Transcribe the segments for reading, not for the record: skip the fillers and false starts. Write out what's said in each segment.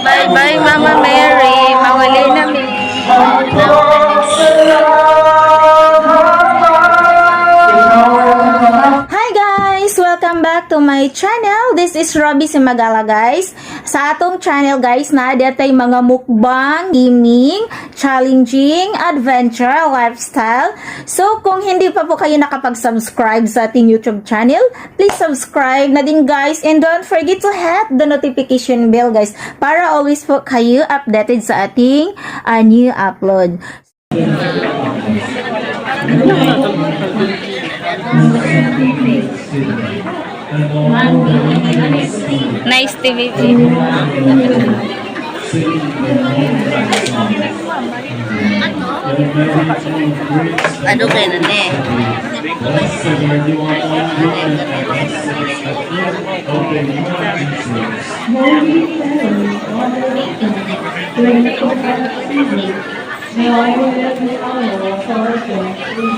Bye bye, Mama Mary. Mawali na mi. Hi guys! Welcome back to my channel. This is Robbie Cimagala, guys. Sa atong channel, guys, na tay mga mukbang, gaming, challenging, adventure, lifestyle. So kung hindi pa po kayo nakapag-subscribe sa ating YouTube channel, please subscribe na din, guys, and don't forget to hit the notification bell, guys, para always po kayo updated sa ating new upload. Nice to meet you. Ano kayo nun eh?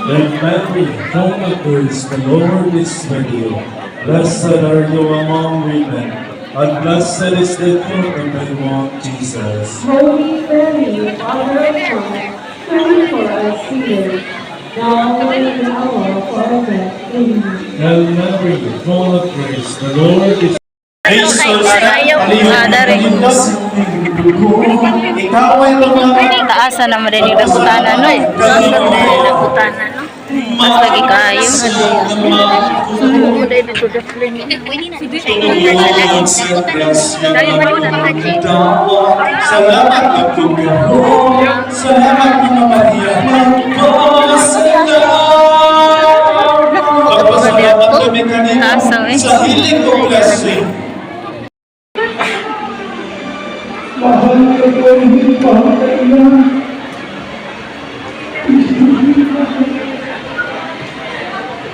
Then Mary, full of grace, the Lord is with you. Blessed are you among women, and blessed is the fruit of thy womb, Jesus. Holy Mary, Mother of God, pray for us sinners, now and at the hour of our death. Amen. Hail Mary, full of grace, the Lord is Jesus. Ah, dari. Ikaw ay lumangit. Taasan naman din yung dakutanan, no? Nakutana, no? Mas lagi kayo. Salamat nagtugao. Salamat mga Maria. Magpasalamat. Magpasalamat kami kanino Taas, eh. sa hiling o blessing. Mahal ka ko, hindi pa kailan.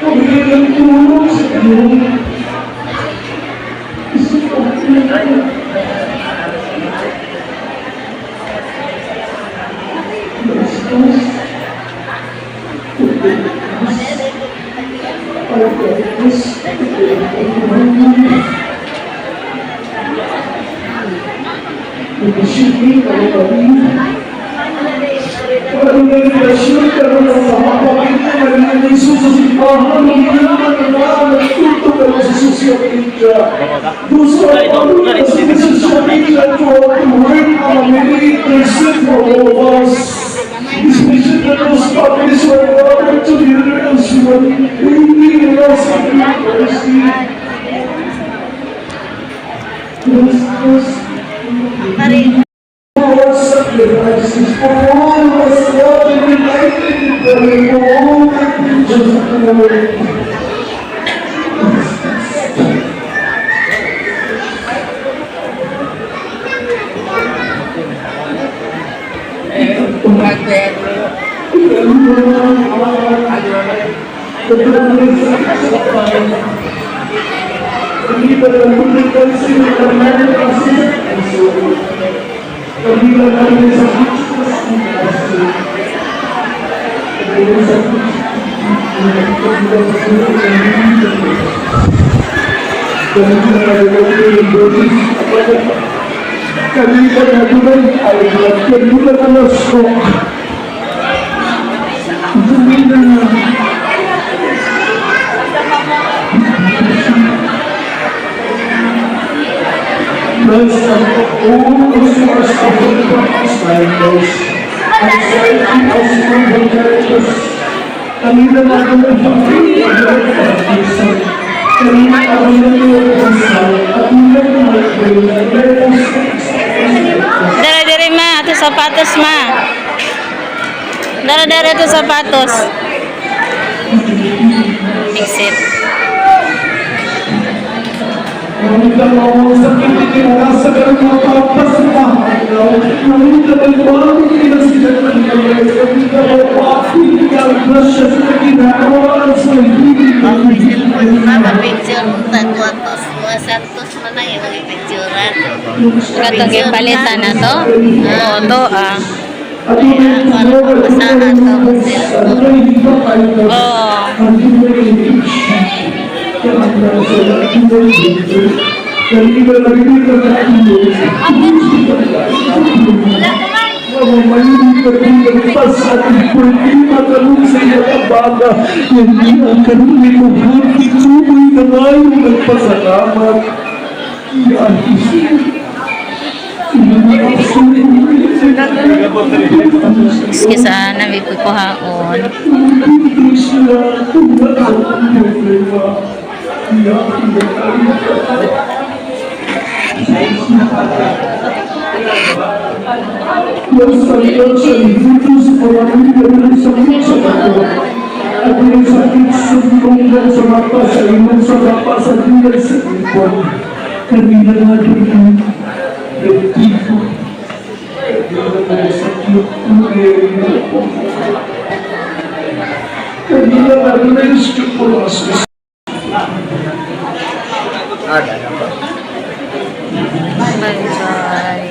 Humingi ng tulong sa iyo. Isa pa Kristus, Imposible ka rin. Pero may relasyon ka rin ng mga pamilya na ni Jesus sa simbahan, hindi naman na nagtuto ka na sa social media. Those are following us in the social media throughout the world are really interested for all of us. Especially those families who are gathered together as one, waiting and asking mercy. Christmas for sacrifices, for all of us loved and united in prayer, for all the creatures of the Lord. Kanina na doon ay kanina na na stroke. Kanina na. Bless all those who are suffering from Alzheimer's, anxiety, also characters. Kanina na doon ang Kanina ako na Dara dere ma, ato sapatos ma. Dara dara ato sapatos. Exit. Mama, picture tagwatos, mga Santos man ang ilang picturean. Katong gipalitan na to. Oo, to ah. Kaya ako ano pamasahan to ang cellphone. Oo. Nagpas at problema karon sa iyang abaga. Yan niya karon ni Mubuti tuboy na ngayon nagpasalamat. Iya, Jesus. Excuse ah, nami ko kuhaon. Kanina na doon nagtipo. Kanina na rin. Bye bye.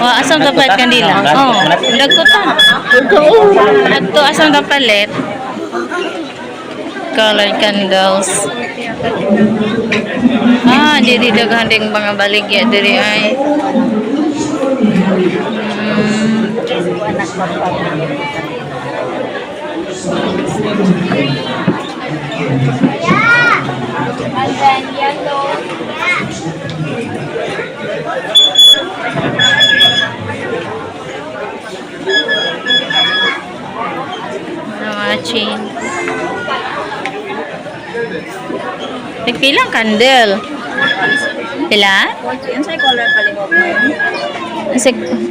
Oh, asam dapat kandila? Oh, dagko ta. Adto asam dapalit? Color candles. Ah, diri daghan ding mga baligya diri ay. Mga chain. Nagpilang candle? Pila? Unsay color palihog mo?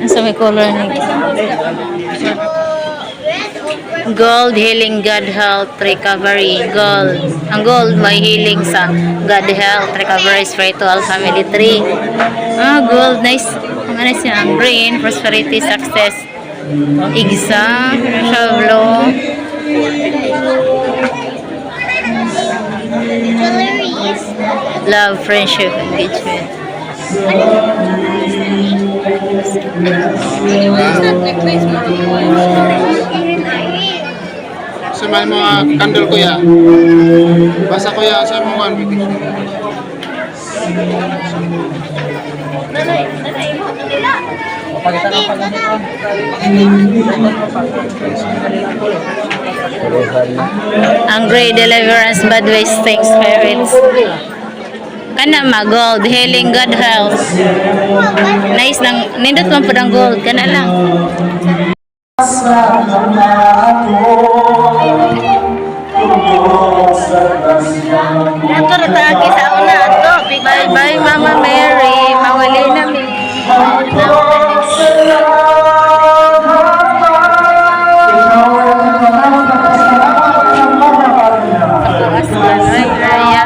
Asa may color ni? Gold healing God health recovery. Gold. Ang gold may healing sa God health recovery spiritual family tree. Ah, gold nice. Ang ano siya, ang green prosperity success. Igsa, siya blue. Jewelries. Love, friendship, engagement. Sa may mga candle kuya. Basta kuya sa mga one Ang gray deliverance bad waste things spirits. Kana ma gold healing God health. Nice lang nindot man pud ang gold kana lang. Ato ra ta sa una ato. Bye bye Mama Mary. Mawali na mi. Aslan ay aya.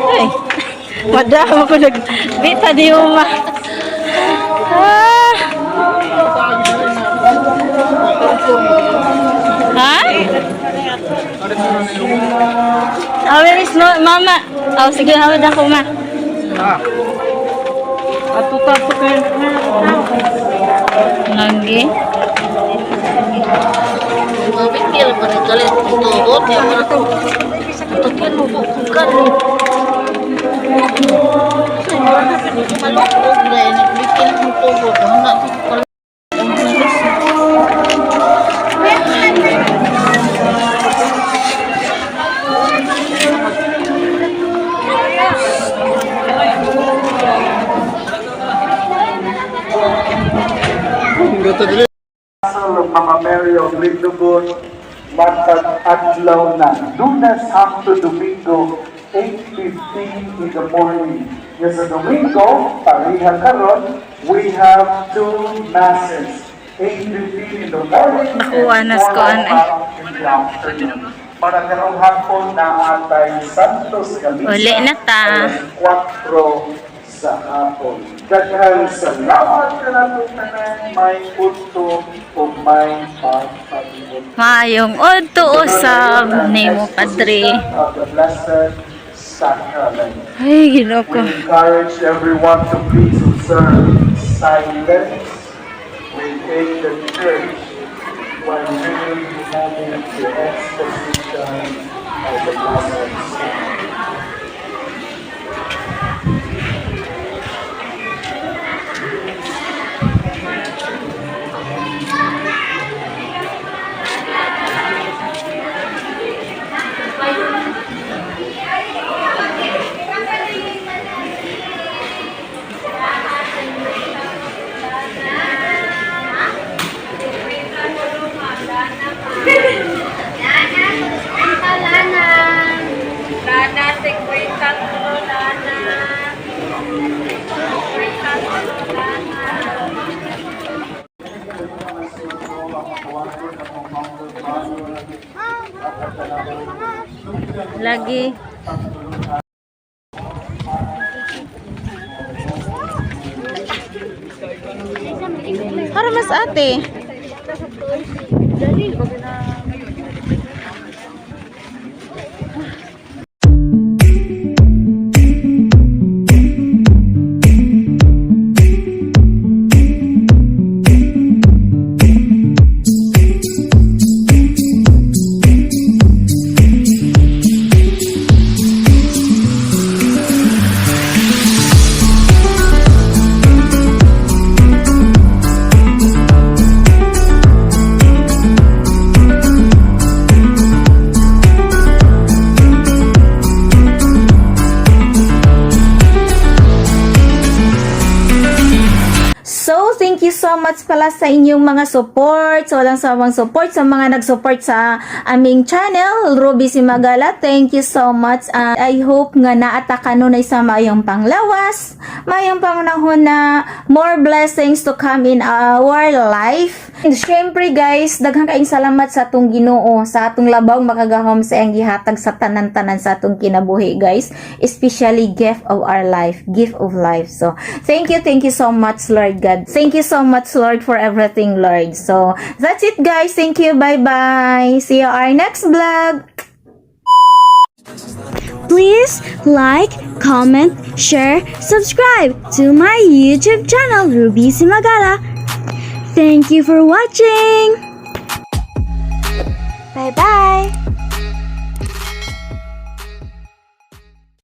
Ay, madamo ko nag bita di uma. Ah. Ha? Oh, where is mama? Oh, sige, hawad ako, ma. Ato-tato kayo. Lagi. Mabikil pa rin galit. Tugot yung mga to. Tukin mo po kung kano. Malukog na yun. Bikil mo tugot. Ang na Mama Mary of Lindogon, Matag adlaw na, Lunes hangtod Domingo, 8:15 in the morning. Yes, sa Domingo, pareha karon, we have two masses. 8:15 in the morning and Nakuha na sa kuan, eh. 4 in the afternoon. Para karong hapon naa tay Santos nga misa, Uli na ta. Alas 4 sa hapon. Daghang salamat kanato tanan, may udto ug may pagpalibot. Maayong udto usab nimo, Padre. Of the Blessed Sacrament. Ay, Ginoo ko. We encourage everyone to please observe silence within the church while during having the exposition of the Blessed Sacrament. Lana! Lana, 50 ko, Lana. 50 ko, Lana. Lagi. Para mas ate. So, thank you so much pala sa inyong mga support, sa walang sawang support, sa mga nag-support sa aming channel, Ruby Simagala. Thank you so much. And I hope nga naata kanunay sa maayong panglawas, maayong pangunahon na more blessings to come in our life. And syempre guys, daghang kaayong salamat sa atong Ginoo, sa atong labaw makagahom sa iyang gihatag sa tanan-tanan sa atong kinabuhi, guys. Especially gift of our life, gift of life. So, thank you so much, Lord God. Thank you so much, Lord, for everything, Lord. So, that's it, guys. Thank you. Bye-bye. See you our next vlog. Please like, comment, share, subscribe to my YouTube channel, Ruby Simagala. Thank you for watching. Bye bye.